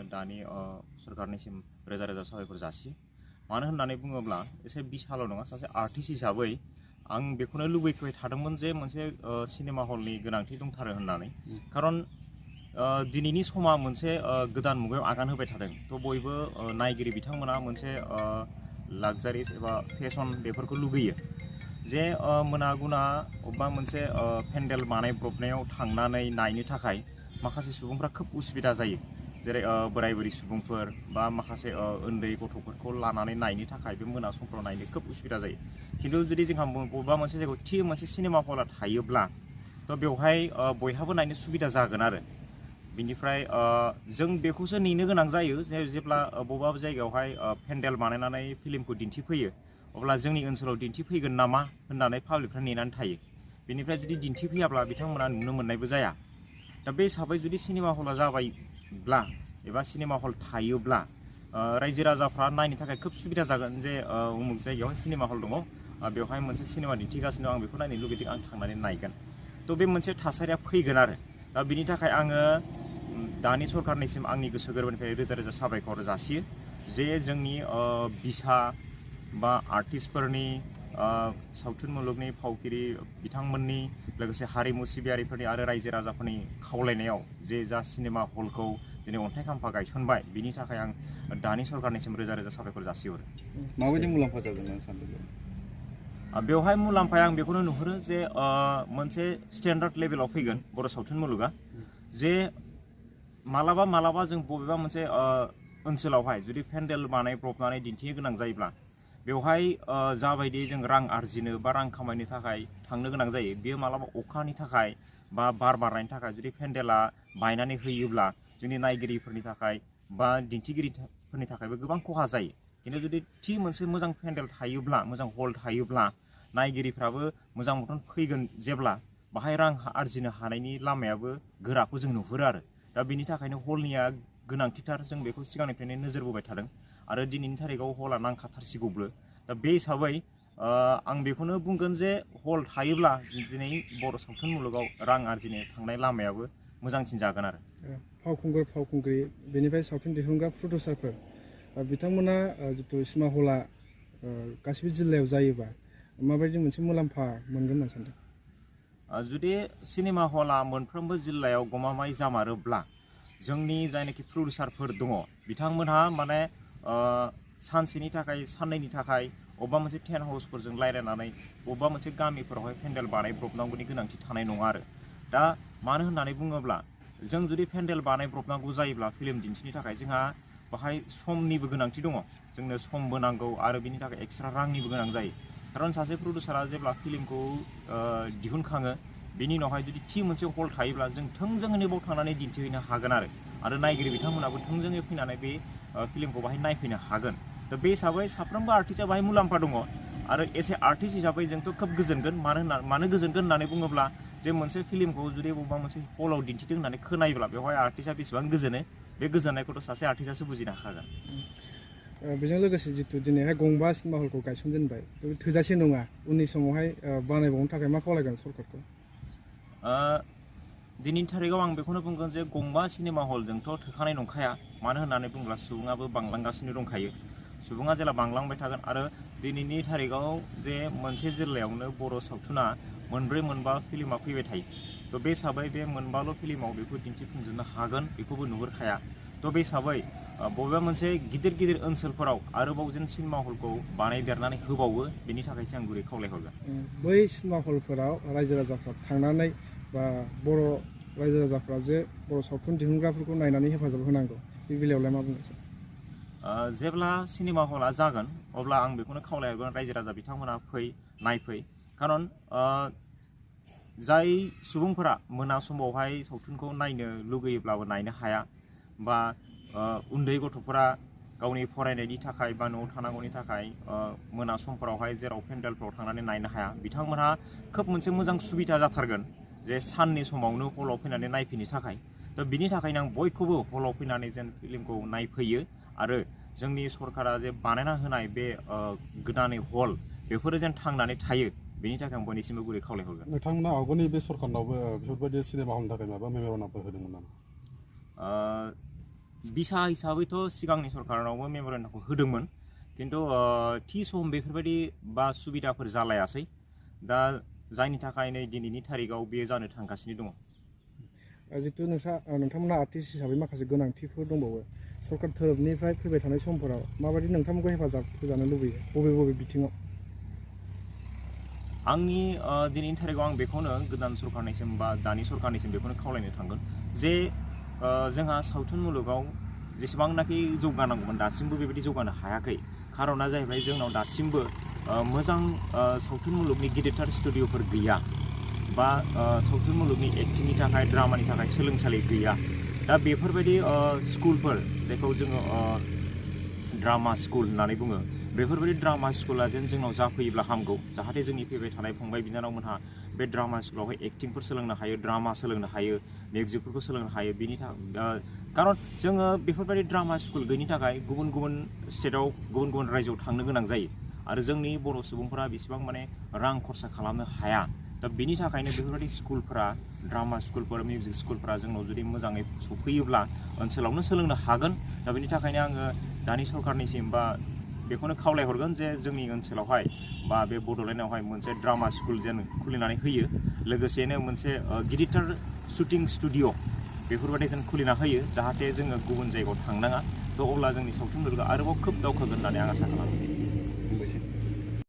दानि सरकारनिसिम रोजा रोजा साबायखर जासियो मानो होननानै बुङोब्ला एसे बिसाल' नङा सासे आर्टिस्ट हिसाबै आं बेखौनो लुबैबाय थादोंमोन जे मोनसे सिनेमा हलनि गोनांथि दंथारो होननानै खारन दिनैनि समा मोनसे गोदान मुगायाव आगान होबाय थादों थ' बयबो नायगिरि बिथांमोना मोनसे लाक्जारिस एबा फेशन बेफोरखौ लुगैयो जे मोना गुना अबेबा मोनसे पेन्डेल बानायब्रबनायाव थांनानै नायनो थाखाय माखासे सुबुंफ्रा खोब उसुबिदा जायो जेरै बोराय बुरि सुबुंफोर बा माखासे उन्दै गथ'फोरखौ लानानै नायनो थाखाय बे मोना समफ्राव नायनो खोब उसुबिदा जायो खिन्थु जुदि जोंहा बबेबा मोनसे जायगायाव थि मोनसे सिनेमा हला थायोब्ला थ' बेवहाय बयहाबो नायनो सुबिदा जागोन आरो बिनिफ्राय जों बेखौसो नेनो गोनां जायो जेब्ला बबेबा जायगायावहाय पेन्डेल बानायनानै फिल्मखौ दिन्थिफैयो अब्ला जोंनि ओनसोलाव दिन्थिफैगोन नामा होननानै पाब्लिकफ्रा नेनानै थायो बेनिफ्राय जुदि दिन्थिफैयाब्ला बिथांमोना नुनो मोननायबो जाया दा बे हिसाबै जुदि सिनेमा हला जाबायब्ला एबा सिनेमा हल थायोब्ला रायजो राजाफ्रा नायनो थाखाय खोब सुबिदा जागोन जे उमुक जायगायावहाय सिनेमा हल दङ बेवहाय मोनसे सिनेमा दिन्थिगासिनो आं बेखौ नायनो लुगैदों आं थांनानै नायगोन थ' बे मोनसे थासारिया फैगोन आरो दा बिनि थाखाय आङो दानि सरकारनिसिम आंनि गोसो गोरबोनिफ्राय रोजा रोजा साबायखर जासियो जे जोंनि बिसा बा आर्टिस्टफोरनि सावथुन मुलुगनि फावगिरि बिथांमोननि लोगोसे हारिमु सिबियारिफोरनि आरो रायजो राजाफोरनि खावलायनायाव जे जा सिनेमा हलखौ दिनै अन्थाइ खाम्फा गायसनबाय बिनि थाखाय आं दानि सरकारनिसिम रोजा रोजा साबायखर जासिहरो माबायदि मुलाम्फा जागोन होनना सानदों बेवहाय मुलाम्फाया आं बेखौनो नुहुरो जे मोनसे स्टेन्डार्ड लेभेलाव फैगोन बर' सावथुन मुलुगा जे मालाबा जों बबेबा मोनसे ओनसोलावहाय जुदि पेन्डेल बानायब्रबनानै दिन्थिनो गोनां जायोब्ला बेवहाय जाबायदि जों रां आरजिनो बा रां खामायनो थाखाय थांनो गोनां जायो बेयो मालाबा अखानि थाखाय बा बार बारनायनि थाखाय जुदि पेन्डेला बायनानै होयोब्ला जोंनि नायगिरिफोरनि थाखाय बा दिन्थिगिरिफोरनि थाखायबो गोबां खहा जायो खिन्थु जुदि थि मोनसे मोजां पेन्डेल थायोब्ला मोजां हल थायोब्ला नायगिरिफ्राबो मोजां मथन फैगोन जेब्ला बाहाय रां आरजिनो हानायनि लामायाबो गोराखौ जों नुहुरो आरो दा बिनि थाखायनो हलनिया गोनांथिथार जों बेखौ सिगांनिफ्रायनो नोजोर बोबाय थादों आरो दिनैनि थारिखआव हला नांखाथारसिगौबो दा बे हिसाबै आं बेखौनो बुंगोन जे हल थायोब्ला दिनै बर' सावथुन मुलुगाव रां आरजिनो थांनाय लामायाबो मोजांसिन जागोन आरो फावखुंग्रि बेनिफ्राय सावथुन दिहुनग्रा प्रडिउसारफोर बिथांमोना जितु सिनेमा हला गासिबो जिल्लायाव जायोबा माबायदि मोनसे मुलाम्फा मोनगोन होनना सानदों जुदि सिनेमा हला मोनफ्रोमबो जिल्लायाव गमामायै जामारोब्ला जोंनि जायनाखि प्रडिउसारफोर दङ बिथांमोनहा माने सानसेनि थाखाय साननैनि थाखाय अबेबा मोनसे टेन्ट हाउसफोरजों रायज्लायनानै बबेबा मोनसे गामिफोरावहाय पेन्डेल बानायब्रबनांगौनि गोनांथि थानाय नङा आरो दा मानो होननानै बुङोब्ला जों जुदि पेन्डेल बानायब्रबनांगौ जायोब्ला फिल्म दिन्थिनो थाखाय जोंहा बाहाय समनिबो गोनांथि दङ जोंनो समबो नांगौ आरो बिनि थाखाय एक्सट्रा रांनिबो गोनां जायो खारन सासे प्रडिउसारा जेब्ला फिल्मखौ दिहुनखाङो बेनि उनावहाय जुदि थि मोनसे हल थायोब्ला जों थोंजोङैनो बाव थांनानै दिन्थिहैनो हागोन आरो नायगिरि बिथांमोनाबो थोंजोङै फैनानै बे फिल्मखौ बाहाय नायफैनो हागोन दा बे हिसाबै साफ्रोमबो आर्टिस्टआ बाहाय मुलाम्फा दङ आरो एसे आर्टिस्ट हिसाबै जोंथ' खोब गोजोनगोन मानो गोजोनगोन होननानै बुङोब्ला जे मोनसे फिल्मखौ जुदि बबेबा मोनसे हलाव दिन्थिदों होननानै खोनायोब्ला बेवहाय आर्टिस्टआ बेसेबां गोजोनो बे गोजोननायखौथ' सासे आर्टिस्टआसो बुजिनो हाखागोन बेजों लोगोसे जितु दिनैहाय गंबा सिनेमा हलखौ गायसनजेनबाय बे थोजासे नङा उननि समावहाय बानायबावनो थाखाय मा खावलायगोन सरकारखौ दिनैनि थारिखआव आं बेखौनो बुंगोन जे गंबा सिनेमा हलजोंथ' थोखानाय नंखाया मानो होननानै बुङोब्ला सुबुङाबो बांलांगासिनो दंखायो सुबुङा जेला बांलांबाय थागोन आरो दिनैनि थारिखआव जे मोनसे जिल्लायावनो बर' सावथुना मोनब्रै मोनबा फिल्मा फैबाय थायो थ' बे हिसाबै बे मोनबाल' फिल्माव बेखौ दिन्थिफुंजोबनो हागोन बेखौबो नुहुरखाया थ' बे हिसाबै बबेबा मोनसे गिदिर ओनसोलफोराव आरोबाव जेन सिनेमा हलखौ बानायदेरनानै होबावो बेनि थाखायसो आं गुरै खावलायहरगोन बै सिनेमा हलफोराव रायजो राजाफ्रा थांनानै बा बर' रायजो राजाफ्रा जे बर' सावथुन दिहुनग्राफोरखौ नायनानै हेफाजाब होनांगौ बे बेलायावलाय मा बुंनो जेब्ला सिनेमा हला जागोन अब्ला आं बेखौनो खावलायहरगोन रायजो राजा बिथांमोना नायफै खारन जाय सुबुंफोरा मोना समावहाय सावथुनखौ नायनो लुगैयोब्लाबो नायनो हाया बा उन्दै गथ'फोरा गावनि फरायनायनि थाखाय बा न'आव थानांगौनि थाखाय मोना समफोरावहाय जेराव पेन्डेलफ्राव थांनानै नायनो हाया बिथांमोनहा खोब मोनसे मोजां सुबिदा जाथारगोन जे साननि समावनो हलाव फैनानै नायफैनो थाखाय थ' बिनि थाखायनो आं बयखौबो हलाव फैनानै जेन फिल्मखौ नायफैयो आरो जोंनि सरकारा जे बानायना होनाय बे गोदानै हल बेफोरो जेन थांनानै थायो बेनि थाखाय आं बयनिसिमबो गुरै खावलायहरगोन नोंथांमोना आवगोलनि बे सरकारनावबो बेफोरबायदि सिनेमा हलनि थाखाय माबा मेम'रेन्डामफोर होदोंमोन नामा बिसा हिसाबैथ' सिगांनि सरकारावबो मेम'रेन्डामखौ होदोंमोन खिन्थु थि सम बेफोरबायदि बा सुबिदाफोर जालायासै दा जायनि थाखाय नै दिनैनि थारिखआव बेयो जानो थांगासिनो दङ। जितु नोंथांमोना आर्टिस्ट हिसाबै माखासे गोनांथिफोर दंबावो सरकार थोरोबनिफ्राय फैबाय थानाय समफोराव माबायदि नोंथांमोनखौ हेफाजाब होजानो लुबैयो बबे बिथिङाव? आंनि दिनैनि थारिखआव आं बेखौनो गोदान सरकारनिसिम बा दानि सरकारनिसिम बेखौनो खावलायनो थांगोन जे जोंहा सावथुन मुलुगाव जेसेबांनाखि जौगानांगौमोन दासिमबो बेबायदि जौगानो हायाखै। खारना जाहैबाय जोंनाव दासिमबो मोजां सावथुन मुलुगनि गिदिरथार स्टुडिअ'फोर गैया बा सावथुन मुलुगनि एक्टिंनि थाखाय ड्रामानि थाखाय सोलोंसालि गैया। दा बेफोरबायदि स्कुलफोर जायखौ जोङो ड्रामा स्कुल होननानै बुङो बेफोरबायदि ड्रामा स्कुला जेन जोंनाव जाफैयोब्ला हामगौ जाहाथे जोंनि फैबाय थानाय फंबाय बिनानावमोनहा बे ड्रामा स्कुलावहाय एक्टिंफोर सोलोंनो हायो ड्रामा सोलोंनो हायो मिउजिकफोरखौ सोलोंनो हायो बिनि थाखाय खारन जोङो बेफोरबायदि ड्रामा स्कुल गैयिनि थाखाय गुबुन गुबुन स्टेटआव गुबुन गुबुन रायजोआव थांनो गोनां जायो आरो जोंनि बर' सुबुंफोरा बेसेबां माने रां खरसा खालामनो हाया। दा बेनि थाखायनो बेफोरबायदि स्कुलफोरा ड्रामा स्कुलफोर मिउजिक स्कुलफोरा जोंनाव जुदि मोजाङै सफैयोब्ला ओनसोलावनो सोलोंनो हागोन। दा बेनि थाखायनो आङो दानि सरकारनिसिम बा बेखौनो खावलायहरगोन जे जोंनि ओनसोलावहाय बा बे बड'लेण्डआवहाय मोनसे ड्रामा स्कुल जेन खुलिनानै होयो लोगोसेनो मोनसे गिदिरथार शुटिं स्टुडिअ' बेफोरबायदि जेन खुलिना होयो जाहाथे जोङो गुबुन जायगायाव थांनाङा। थ' अब्ला जोंनि सावथुन मुलुगा आरोबाव खोब दावखोगोन होननानै आं आसा खालामो।